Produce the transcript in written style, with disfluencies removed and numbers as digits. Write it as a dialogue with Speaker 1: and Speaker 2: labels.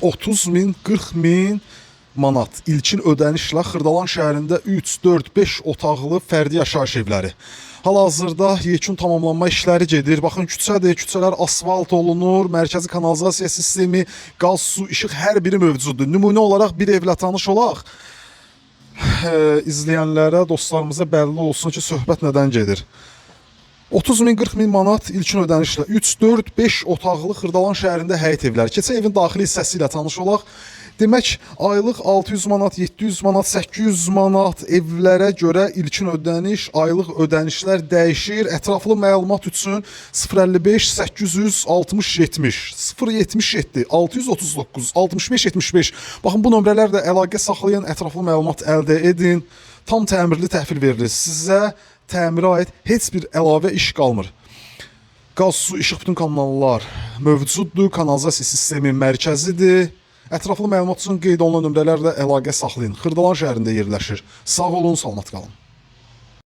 Speaker 1: 30 min, 40 min manat ilkin ödənişlə Xırdalan şəhərində 3, 4, 5 otaqlı fərdi yaşayış evləri. Hal-hazırda yekun tamamlanma işləri gedir. Baxın küçədir, küçələr asfalt olunur, mərkəzi kanalizasiya sistemi, qaz, su, işıq hər biri mövcuddur. Nümunə olaraq bir evlə tanış olaq. İzləyənlərə, dostlarımıza bəlli olsun ki, söhbət nədən gedir. 30 min, 40 min manat ilkin ödənişlə 3, 4, 5 otaqlı Xırdalan şəhərində həyət evləri. Keçək evin daxili hissəsi ilə tanış olaq. Demək, aylıq 600 manat, 700 manat, 800 manat evlərə görə ilkin ödəniş, aylıq ödənişlər dəyişir. Ətraflı məlumat üçün 055 860 70 077 639 65 75. Baxın bu nömrələrlə əlaqə saxlayın, ətraflı məlumat əldə edin. Tam təmirli təhvil verilir. Sizə təmirə aid heç bir əlavə iş qalmır. Qaz, su, işıq bütün kanallar mövcuddur. Kanalizasiya sistemi mərkəzidir. Ətraflı məlumat üçün qeyd olunan nömrələrlə əlaqə saxlayın. Xırdalan şəhərində yerləşir. Sağ olun, salamat qalın.